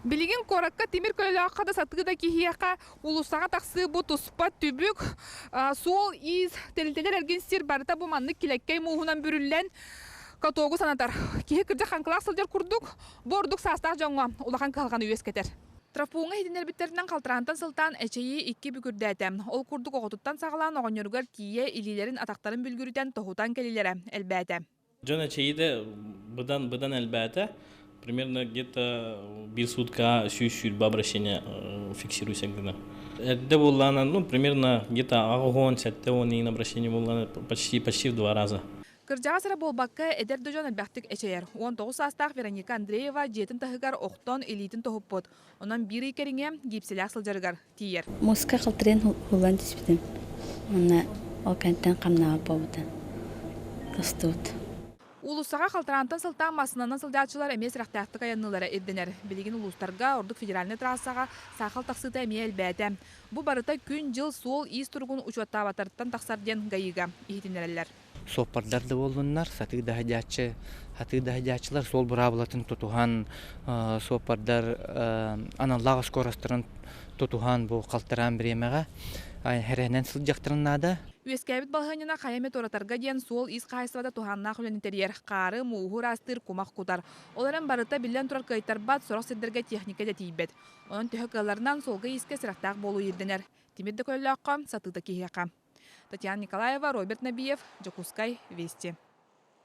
Билигин куоракка тимир көлөлөөххө да сатыы да киһиэхэ уулуссаҕа тахсыы бу туспа түбүк, суол-иис, тэрилтэлэр эргин сир барыта бу маннык килэккэй мууһунан бүрүллэн катогу санатар. Киһи кырдьык хаҥкылаах сылдьар курдук, бу ордук саастаах дьоҥҥо улахан кыһалҕаны үөскэтэр. Травпууҥҥа иһитиннэрбиттэринэн халтараантан сылтаан эчэйии икки бүкүрдээтэ. Ол курдук оҕотуттан саҕалаан оҕонньоругар тиийэ илиилэрин атахтарын бүлгүрүтэн тоһутан кэлиилэрэ элбээтэ. Дьон эчэйиитэ быдан быдан элбээтэ. Примерно где-то биир сутка 120 обращение фиксируйся гына. Эрдэ буоллаана, ну, примерно где-то аҕыс 70 иин обращение буоллаана почти почти в два раза. Кырдьаҕас эрэ буолбакка, эдэр да дьон элбэхтик эчэйэр. 19 саастаах Вероника Андреева дьиэтин таһыгар охтон илиитин тоһуппут. Онон биир ый кэриҥэ гипсэлээх сылдьарыгар тиийэр. Муска халтырыйан һуллан түспүтүм. Уонна ол кэнниттэн хамнаабат буолбута. Тостубут. Уулуссаҕа халтараантан сылтаан массыынанан сылдьааччылар эмиэ сэрэхтээхтик айанныыллара ирдэнэр. Билигин улуустарга, ордук федеральнай трассаҕа саахал тахсыыта эмиэ элбээтэ. Бу барыта күн-дьыл суол-иис туругун учуоттаабаттарыттан тахсар диэн ГАИ-га иһитиннэрэллэр. Суоппардар да буоллуннар, сатыы да сылдьааччы, сатыы да сылдьааччылар суол быраабылатын тутуһан, суоппардар аналлаах скоростарын тутуһан бу халтараан бириэмэҕэ эрэһинэн сылдьыахтарын наада. Үөскээбит балаһыанньаны хайа эмэ туоратарга диэн суол-иис хаһаайыстыбата туһааннаах үлэни тэрийэр, хаары, мууһу ыраастыыр, кумах кутар. Ол эрэн барыта биллэн турар кыайтарбат, сорох сирдэргэ техника да тиийбэт. Онон төһө кыалларынан суолга-иискэ сэрэхтээх буолуу ирдэнэр. Тимир да көлөлөөххө, сатыыта киһиэхэ. Татьяна Николаева, Роберт Набиев, Дьокуускай, Вести.